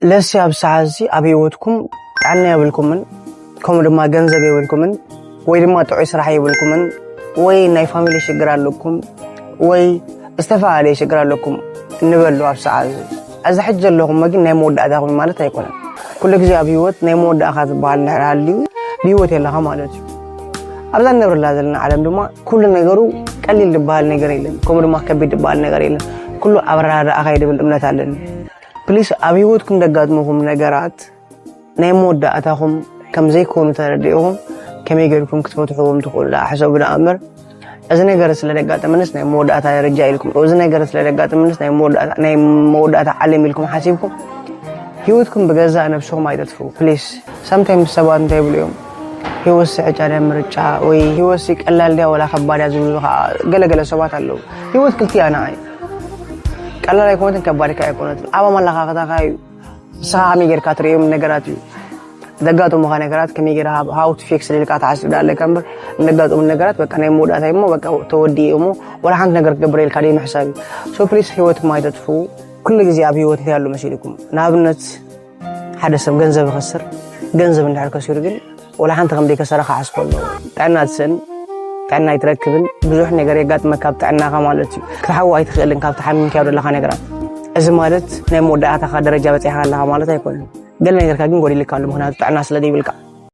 ለሲ ኣብ ሰዓት እዚ ኣብ ህይወትኩም ጥዕና የብልኩምን፣ ከምኡ ድማ ገንዘብ የብልኩምን፣ ወይ ድማ ጥዑይ ስራሕ የብልኩምን፣ ወይ ናይ ፋሚሊ ሽግር ኣለኩም፣ ወይ ዝተፈላለየ ሽግር ኣለኩም እንበሉ ኣብ ሰዓት እዚ። እዚ ሕጂ ዘለኹም ግን ናይ መወዳእታኹም ማለት ኣይኮነን። ኩሉ ግዜ ኣብ ህይወት ናይ መወዳእኻ ዝበሃል እንድሕር ሃልዩ ብህይወት የለኻ ማለት እዩ። ኣብዛ ንነብረላ ዘለና ዓለም ድማ ኩሉ ነገሩ ቀሊል ዝበሃል ነገር የለን፣ ከምኡ ድማ ከቢድ ዝበሃል ነገር የለን። ኩሉ ኣብ ኣረዳድኣኻ እዩ ድብል እምነት ኣለኒ። ፕሊስ ኣብ ህይወትኩም ደጋጥሙኹም ነገራት ናይ መወዳእታኹም ከም ዘይኮኑ ተረዲእኹም ከመይ ገይርኩም ክትፈትሕዎም ትኽእሉ ደኣ ሕሰቡ ደኣ እምበር፣ እዚ ነገር ስለ ደጋጠመንስ ናይ መወዳእታ ደረጃ ኢልኩም፣ እዚ ነገር ስለ ደጋጠመንስ ናይ መወዳእታ ናይ መወዳእታ ዓለም ኢልኩም ሓሲብኩም ህይወትኩም ብገዛእ ነብስኹም ኣይተጥፍኡ ፕሊስ። ሳምታይምስ ሰባት እንታይ ይብሉ እዮም፣ ህይወትሲ ዕጫ ድያ ምርጫ ወይ ህይወትሲ ቀላል ድያ ወላ ከባድ እያ ዝብሉ ከዓ ገለገለ ሰባት ኣለዉ። ህይወት ክልቲኣ ንዓ እዩ። ቀላል ኣይኮነትን ከባድ ከዓ ኣይኮነትን። ኣብ ኣመለኻኽታኻ እዩ። ንስኻ ከመይ ጌርካ ትርእዮም ነገራት እዩ። ዘጋጥሙኻ ነገራት ከመይ ጌርካ how to fix ኢልካ ትሓስብ ደኣ ኣለካ እምበር፣ ዘጋጥሙ ነገራት በቃ ናይ መወዳእታ እሞ በቃ ተወዲኡ እሞ ወላ ሓንቲ ነገር ክገብር ኢልካ ደይ ምሕሳብ እዩ። So ፕሊስ ህይወትኩም ኣይተጥፍኡ። ኩሉ ግዜ ኣብ ህይወት እንታይ ኣሎ መሲልኩም? ንኣብነት ሓደ ሰብ ገንዘብ ይኸስር፣ ገንዘብ እንድሕር ከሲሩ ግን ወላ ሓንቲ ከም ደይከሰረ ክሓስቦ ኣለዎ። ጥዕና ትስእን፣ ጥዕና ኣይትረክብን፣ ብዙሕ ነገር የጋጥመካ ኣብ ጥዕናኻ ማለት እዩ። ክትሓዊ ኣይትኽእልን ካብቲ ሓሚምካዮ ዘለኻ ነገራት። እዚ ማለት ናይ መወዳእታኻ ደረጃ በፂሕካ ኣለኻ ማለት ኣይኮነን። ገለ ነገርካ ግን ጎዲልካ ኣሎ፣ ምኽንያቱ ጥዕና ስለ ዘይብልካ።